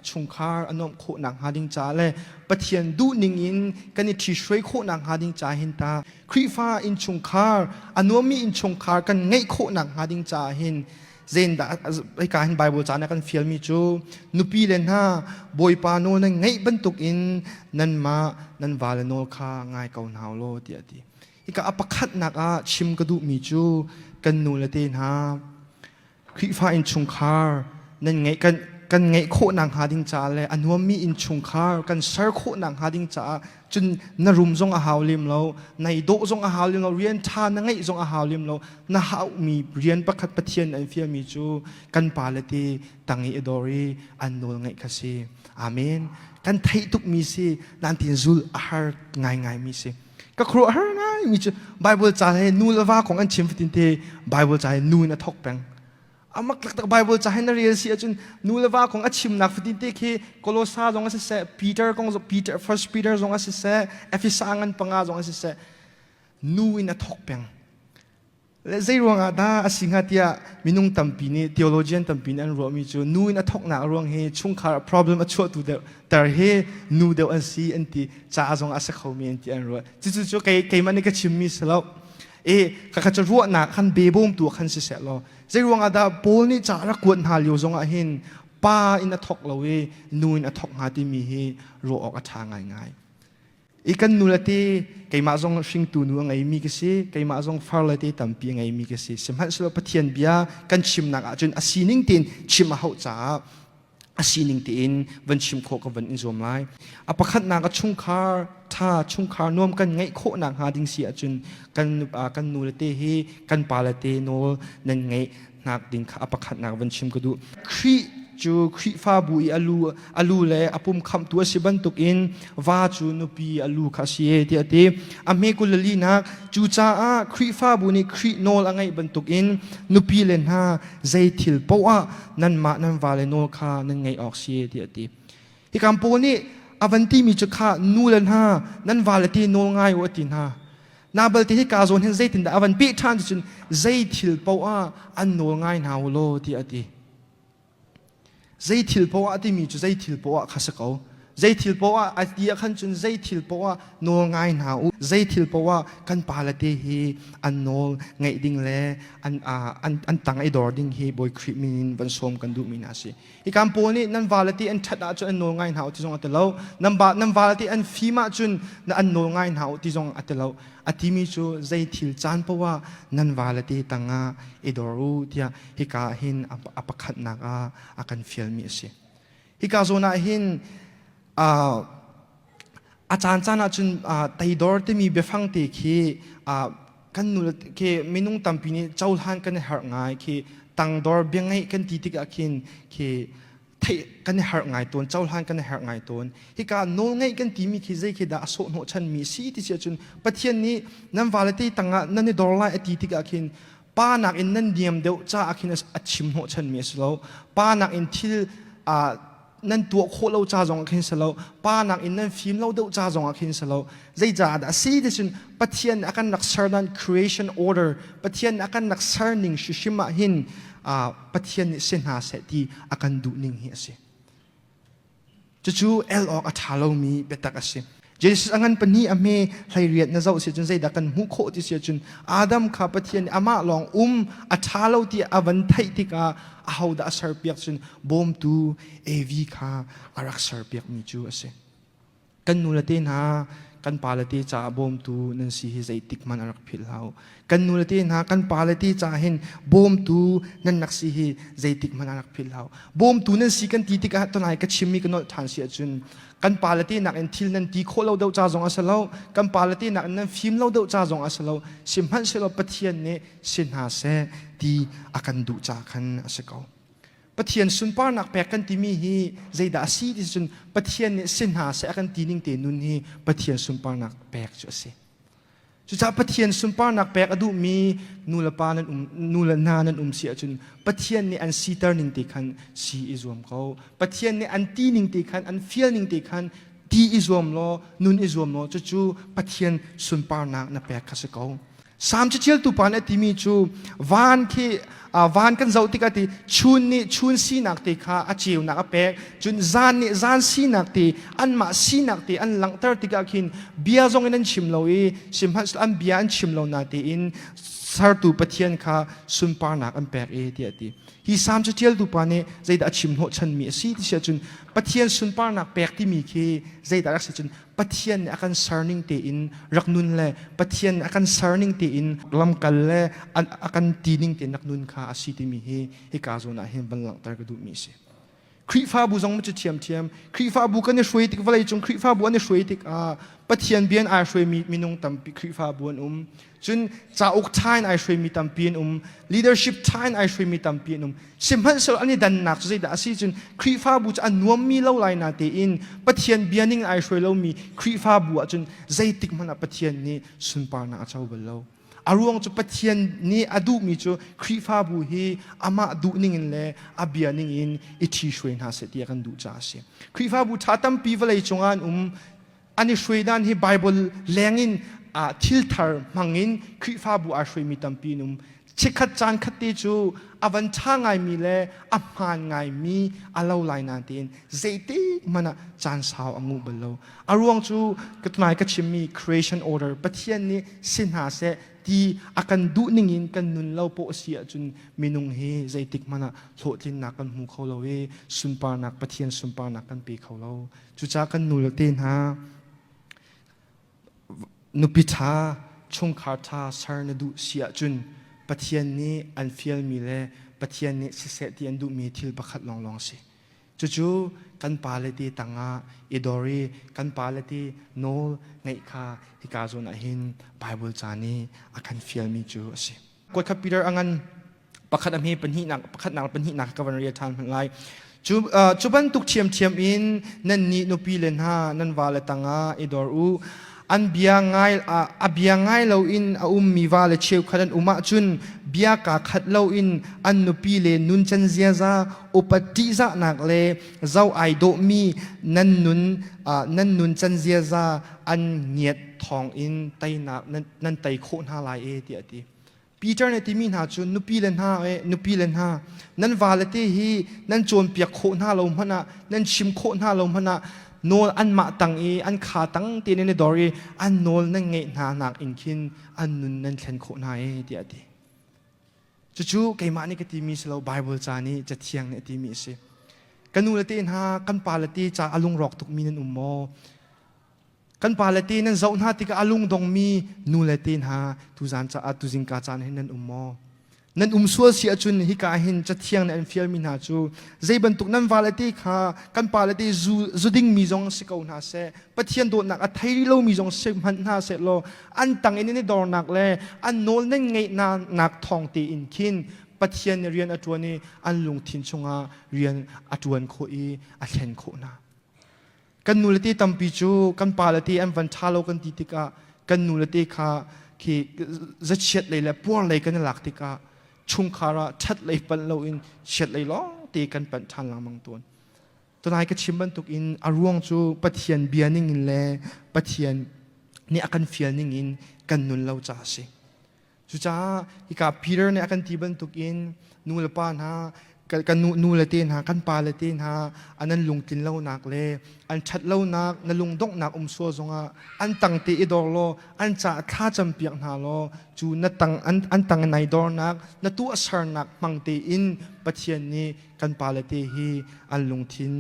Chungkhar a nuamh khawh nakhnga ding caah le Pathian duhning in kan i ṭhihruai khawh nakhnga ding caah hin ta Khrihfa innchungkhar a nuammi innchungkhar kan ngeih khawh nakhnga ding caah hin zeindah hika hin Bible ca nih a kan fialmi cu nupi le hna Bawipa nawl nan ngaih bantukin nanmah nan vale nawl kha ngai ko hna u law tiah a ti. Hika a pakhatnak ah chim ka duhmi cu kan nu le te hna Khrihfa innchungkhar nan ngeih kan kan ngeih khawh nakhnga ding caah le a nuammi innchungkhar kan ser khawh nakhnga ding caah cun na rum zong a hau lem lo nai dawh zong a hau lem lo rian ṭha na ngeih zong a hau lem lo na haumi rian pakhat Pathian an fialmi cu kan pale te tang i a dor i an nawl ngaih kha si. Amen. Kan theih tukmi si nan tin zul a har ngaingaimi si. Ka khuaruah har ngaimi cu Bible ca he nu le va kong an chim fatin te Bible ca he nu in a thok peng. Amak taktak Bible ca he na rel si ahcun nu le va kong a chimnak fatin te khi Kolosa zong a si seh, Peter kong Peter First Peter zong a si seh, Efesa ngan panga zong a si seh, nu in a thok peng. Le zei ruangah dah a si hnga tiah minung tampi nih theologian tampi nih an ruahmi cu nu in a thawknak ruang hi chungkhar problem a chuahtu deuh ter hi nu deuh an si an ti ca zong a si khomi an ti an ruah. Cucu cu kei keimah nih ka chimmi si lo. E khakha cu ruahnak khan bebawm tu khan si seh law zei ruangah dah Paul nih ca rak kuat hna lio zongah hin pa in a thawk lo i nu in a thawk hnga timi hi ruah awk a ṭha ngaingai. I kan nu le te keimah zong hringtu nu a ngeimi ka si, keimah zong far le te tampi a ngeimi ka si. Sihmanhsehlaw Pathian bia kan chimnak ahcun a sining tein chim a hauh caah a sining tein van chim khawh ka van in zuam lai. A pakhatnak a chungkhar ṭha chungkhar nuam kan ngeih khawh nakhnga ding si ahcun kan kan nu le te hi kan pa le te nawl nan ngeih nak ding kha a pakhatnak van chim ka duh. Khrih cu Khrihfabu i a lu le a pum khamhtu a si bantukin va cu nupi a lu kha a si e tiah a ti. A hme 22nak cucaah Khrihfabu nih Khrih nawl a ngeih bantukin nupi le hna zei thil paoh ah nanmah nan vale nawl kha nan ngeih awk si e tiah a ti. Hikam Paul nih a van timi cu kha nu le hna nan vale ti nawl ngai u a ti hna. Nabal te hi ka zawn hin zeitindah a van peh ṭhan cun zei thil paoh ah an nawl ngai hna u law tiah a ti. Zei thil paoh ah timi cu zei thil paoh ah kha si ko. Zei thil paoh ah a ti ah khan cun zei thil paoh ah nawl ngai hna u. Zei thil paoh ah kan pale te hi an nawl ngaih ding le an, an, an tang i dor ding hi Bawi Khrih min in van sawm kan duhmi hna a si. Hikam pawl nih nan vale ti an ṭhat ahcun an nawl ngai hna u ti zong a ti lo. Nan ba nan vale ti an fim ahcun an nawl ngai hna u ti zong a ti lo. A timi cu zei thil caan paoh ah nan vale ti tangah i dor u tiah hika ah hin a pakhatnak ah a kan fialmi a si. Hika zawn ah hin a caan caan ahcun teidor timi biafang te khi kan nu khi minung tampi nih cohlan kan i harh ngai khi tangdor biangeih kan ti tikah khin khi theih kan i harh ngai tawn cohlan kan i harh ngai tawn hika nawlngeih kan timi khi zei khi dah a sawh hnawhchanmi si ti si ahcun Pathian nih nan vale te tangah nan i dor lai a ti tikah khin pa nakin nan niam deuh caah khin a chim hnawhchanmi a si lo pa nakin thil nan tuah khawh lo ca zong ah khin si lo pa nakin nan fim lo deuh ca zong ah khin si lo zeicaah dah si ti cun Pathian a kan rak ser dan creation order Pathian a kan rak ser ning hrimhrim ah hin Pathian nih si hna seh ti a kan duh ning hi a si cucu el awk a ṭha lomi biatak a si Jesus a ngan pahnih a hme 18 na zoh si cun zeidah kan hmuh khawh ti si ahcun Adam kha Pathian nih amah lawng um a ṭha lo ti a van theih tikah ahodah a serpiak cun bawmtu Evi kha a rak serpiakmi cu a si. Kan nu le te hna kan pa le te caah bawmtu nan si hi zeitik hmanh a rak philh hlah u. Kan nu le te hna kan pa le te caah hin bawmtu nan rak si hi zeitik hmanh a rak philh hlah u. Bawmtu nan si kan ti tikah tunai ka chimmi ka nolh ṭhan si ahcun kan pa le te nakin thil nan ti khawh lo deuh ca zong a si lo kan pa le te nakin nan fim lo deuh ca zong a si lo sihmanhsehlaw Pathian nih si hna seh ti a kan duh ca khan a si ko Pathian sunparnak pek kan timi hi zeidah a si ti cun Pathian nih si hna seh a kan ti ning te nun hi Pathian sunparnak pek cu a si Cucaah Pathian sunparnak pek a duhmi nu le pa nan um nu le hna nan um si ahcun Pathian nih an siter ning te khan si i zuam ko. Pathian nih an ti ning te khan an fial ning te khan ti i zuam law nun i zuam law cucu Pathian sunparnak na pek kha si ko. Salm caṭialtu pa nih a timi cu van khi van kan zoh tikah ti chun nih chun sinak te kha a ceunak a pek cun zan nih zan sinak te anmah sinak te an langhter tikah khin bia zong in an chim lo i sihmanhsehlaw an bia an chim lo na tein sertu Pathian kha sunparnak an pek i tiah a ti. Hi Salm caṭialtu pa nih zeidah a chim hnawhchanmi a si ti si ahcun Pathian sunparnak pek timi khi zeidah rak si cun Pathian nih a kan serning tein rak nun le Pathian nih a kan serning tein lamkal le a kan tining tein rak nun kha a si timi hi hika zawn ah hin van langhter ka duhmi a si. Khrihfabu zong cu ṭhiamṭhiam Khrihfabu kan i hruai tik vawlei cung Khrihfabu an i hruai tikah Pathian bia in ai hruaimi minung tampi Khrihfabu an um. Cun cauk ṭha in ai hruaimi tampi an um. Leadership ṭha in ai hruaimi tampi an um. Sihmanhsehlaw an i dannak cu zeidah a si cun Khrihfabu cu a nuammi lo lai na tein Pathian bia ning ai hruai lomi Khrihfabu ahcun zeitik hmanh ah Pathian nih sunparnak a co bal lo. A ruang cu Pathian nih a duhmi cu Khrihfabu hi amah duh ningin le a bia ningin i ṭhi hruai hna seh ti a kan duh caah a si. Khrihfabu ṭha tampi vawlei cungah an um. An i hruai dan hi Bible lengin thil thar hmangin Khrihfabu aa hruaimi tampi an um. Chikkhat caan khat te cu a van ṭha ngaimi le a hmaan ngaimi a lo lai nain tein zeitik hmanh ah caan sau a nguh bal lo. A ruang cu ka tunai ka chimmi creation order Pathian nih si hna seh ti a kan duh ningin kan nun lo poh a si ahcun minung hi zeitik hmanh ah hlawhtlinnak kan hmu kho lo i sunparnak Pathian sunparnak kan pe kho lo. Cucaah kan nu le te hna nupi ṭha, chungkhar ṭha ser na duh si ahcun Pathian nih an fialmi le Pathian nih siseh ti an duhmi thil pakhat lawnglawng a si. Cucu kan pale te tangah i dor i kan pale te nawl ngeih kha hika zawn ah hin Bible ca nih a kan fialmi cu a si. Kuatkhat Peter a ngan pakhat a hme pahnihnak pakhatnak pahnihnak ka van rel ṭhan hmanh lai. Cu, cu bantuk ṭhiamṭhiam in nannih nupi le hna nan vale tangah i dor u. An bia ngai a bia ngai loin a ummi vale cheukhat an um ahcun bia kaa khat loin an nupi le nuncan ziaza upat ṭihzahnak le zo ai dawhmi nan nun nan nuncan ziaza an ngiat thawngin teinak nan tei khawh hna lai e tiah a ti. Peter nih timi hna cu nupi le hna e nupi le hna nan vale te hi nan cawnpiak khawh hna lo hmanh ah nan chim khawh hna lo hmanh ah nawl anmah tang i an kha tang te nan i dor i an nawl nan ngeih hna nak in khin an nun nan thlen khawh hna e tiah a ti. Cucu keimah nih ka timi si lo Bible ca nih Cathiang nih a timi a si. Ka nu le te hna kan pa le te ca a lungrawk tukmi nan um maw? Kan pa le te nan zoh hna tikah a lungdongmi nu le te hna tuzan caah tuzingka caan hin nan um maw? Nan um sual si ahcun hika hin cathiang nih an fialmi hna cu zei bantuk nan va le te kha kan pa le te zu, zu dingmi zong si ko hna seh Pathian dawtnak a thei rih lomi zong si hmanh hna seh law an tang in in i dornak le an nawl nan ngeih nak thawng tein khin Pathian nih rian a ṭuan i an lungthin chungah rian a ṭuan khawh i a thlen khawh hna. Kan nu le te tampi cu kan pa le te an van ṭha lo kan ti tikah kan nu le te kha khi zachiat lei le puar lei kan i lak tikah chungkhar ah ṭhat lei panh loin chiat lei lawng te kan panh ṭhan lengmang tawn. Tunai ka chim bantukin a ruang cu Pathian bia ningin le Pathian nih a kan fial ningin kan nun lo caah a si. Cucaah hika Peter nih a kan ti bantukin nu le pa hna kan nu le te hna kan pa le te hna an an lungtlin lonak le an ṭhat lonak na lungdonghnak um sual zongah an tang te i dor law an caah thla campiak hna law cu na tang an, an tang nai dornak na tuahsernak hmang tein Pathian nih kan pa le te hi an lungthin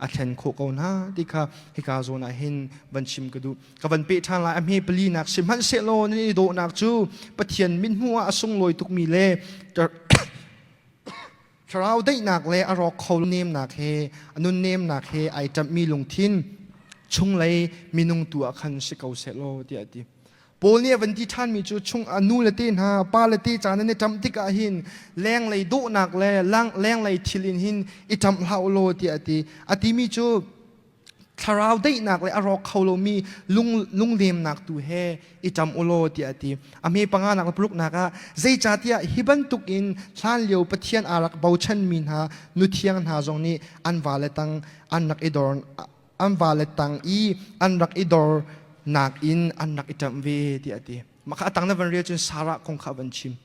a thlen khawh ko hna ti kha hika zawn ah hin van chim ka duh. Ka van peh ṭhan lai a hme palinak sihmanhsehlaw nan i dawhnak cu Pathian mithmuh ah a sunglawi tukmi le thlarau daihnak le a rawk kho nemnak he a nun nemnak he ai ṭamhmi lungthin chunglei minung tu ah khan si ko seh law tiah a ti. Paul nih a van ti ṭhanmi cu chung a nu le te hna pa le te ca nan i ṭamh tikah hin lenglei dawhnak le lenglei thil in hin i ṭamh hlah u law tiah a ti. A timi cu thlarau daihnak le a rawk kho lomi lung lunglemnak tu he i ṭam u law tiah a ti. A hme panganak le paruknak ah zeicahtiah hi bantuk in hlanlio Pathian aa rak bochanmi hna nuthiang hna zong nih an vale tang an rak i dor an vale tang i an rak i dornak in an rak i ṭamh ve tiah a ti. Mah kha a tang na van rel cun Sarah kong kha van chim.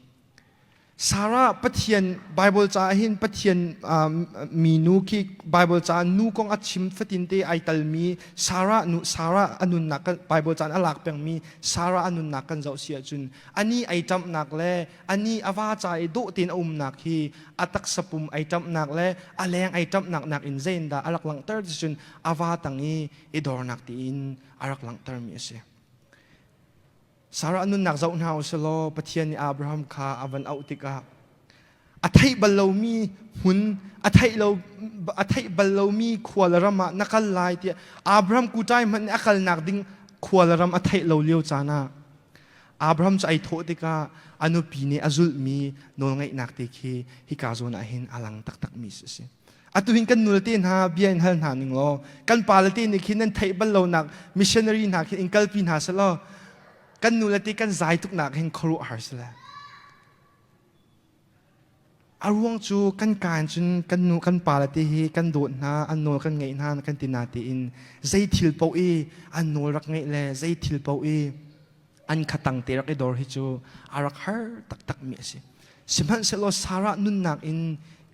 Sarah Pathian Bible caah hin Pathian minu khi Bible caah nu kong a chim fatin te ai talmi Sarah nu Sarah a nunnak kan Bible caan a lak pengmi Sarah a nunnak kan zoh si ahcun ani ai ṭamhnak le ani a va ca i dawh tein a umnak hi a taksa pum ai ṭamhnak le a leng ai ṭamhnak nakin zeiindah a rak langhter ti cun a va tang i i dornak tiin a rak langhtermi a si. Sarah nunnak zoh hna u law Pathian nih Abraham kha a van auh tikah a theih bal lomi hmun a theih lo a theih bal lomi khua le ram ah na kal lai tiah Abraham kutai hmanh nih a kalnak ding khua le ram a theih lo lio caan ah Abraham cu ai thawh tikah a nupi nih a zulhmi nawlngaihnak te khi hika zawn ah hin a lang taktakmi a si. Atu hin kan nulte hna bia in hal hna ning law kan pale te nih khin nan theih bal lonak missionary hna khin in kalpi hna selaw kan nule te kan zai tuknak hin khuaruahhar sila. A ruang cu kan kaan cun kan nu kan pale te hi kan dawt hna an nawl kan ngeih hna kan ti na tein zei thil paoh i an nawl rak ngeih le zei thil paoh i an khatang te rak i dor hi cu a rak har taktak mi a si. Sihmanhsehlaw Sarah nunnak in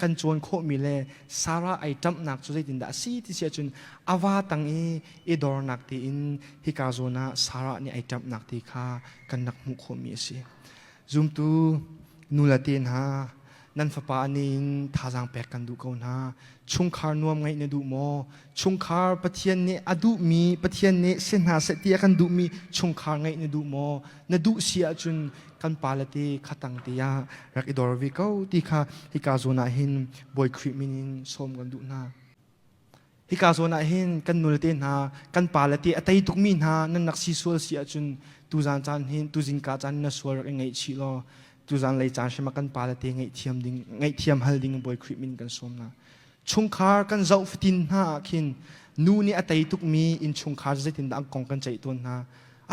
kan cawn khawhmi le Sarah ai ṭamhnak cu zeitindah a si ti si ahcun a va tang i i dornak tiin hika zawn ah Sarah nih ai ṭamhnak ti kha kan rak hmuh khawhmi a si. Zumtu nu le te hna nan fapa nih in thazaang pek kan duh ko hna. Chungkhar nuam ngeih na duh maw? Chungkhar Pathian nih a duhmi, Pathian nih si hna seh ti a kan duhmi chungkhar ngeih na duh maw? Na duh si ahcun kan pale te khatang te ah rak i dor ve ko ti kha hika zawn ah hin Bawi Khrih min in sawm kan duh hna. Hika zawn ah hin kan nulte hna, kan pale te a tei tukmi hna nan rak si sual si ahcun tuzan caan hin tuzingka caan na sual rak i ngaihchih law tuzan lei caan hrim ah kan pale te ngaihthiam ding ngaihthiam hal ding Bawi Khrih min kan sawm hna. Chungkhar kan zoh fatin hna ah khin nu nih a tei tukmi innchungkhar zeitindah an kong kan ceih tawn hna.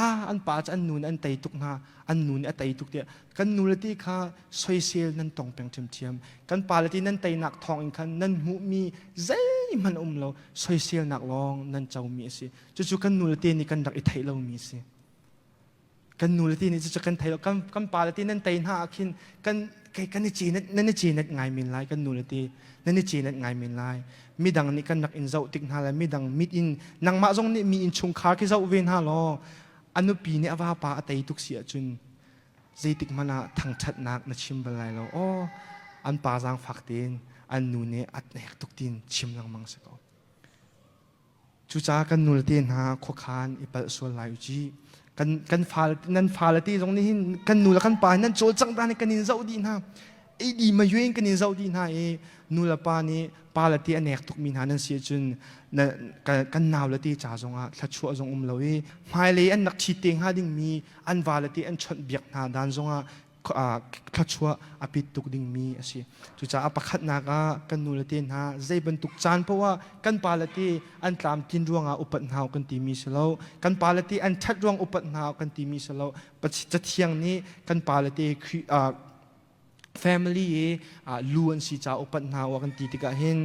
Ah an pa cu an nu nih an tei tuk hna, an nu nih a tei tuk tiah kan nu le ti kha soisel nan tong peng ṭhiamṭhiam. Kan pa le ti nan teinak thawng in khan nan hmuhmi zeihmanh a um lo, soiselnak lawng nan comi a si. Cucu kan nu le te nih kan rak i theih lomi a si. Kan nu le ti nih cucu kan thei lo. Kan pa le ti nan tei hna ah khin kan kan i cinet nan i cinet ngai men lai kan nu le ti nan i cinet ngai men lai. Midang nih kan rak in zoh tik hna le midang mit in nangmah zong nih mi innchungkhar khi zoh ve hna law a nupi nih a vapa a tei tuk si ahcun zeitik hmanh ah thangṭhatnak na chim bal lai lo. Aw an pa zaangfak tein an nu nih a hnek tuk tiin chim lengmang si ko. Cucaah kan nulte hna khuakhan i palh sual lai u ci. Kan, kan fa, nan fale te zong nih hin kan nu le kan pa nan cawlcangh dan kan in zoh dih hna. Ei ma yuen kan in zoh dih hna i nu le pa nih pa le te a nek tukmi hna nan si ahcun kan nau le te ca zongah thluachuah zong um lo i hmailei an rak ṭhit te hnga dingmi an va le te an chawnh biak hna dan zongah thluachuah a pit tuk dingmi a si. Cucaah pakhatnak ah kan nu le te hna zei bantuk caan paoh ah kan pa le te an tlamtlin ruangah upat hna kan timi si lo. Kan pa le te an ṭhat ruang upat hna kan timi si lo. Cathiang nih kan pa le te family i lu an si caah upat hna kan ti tikah hin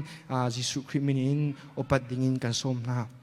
Jesuh Khrih min in upat dingin kan sawm hna.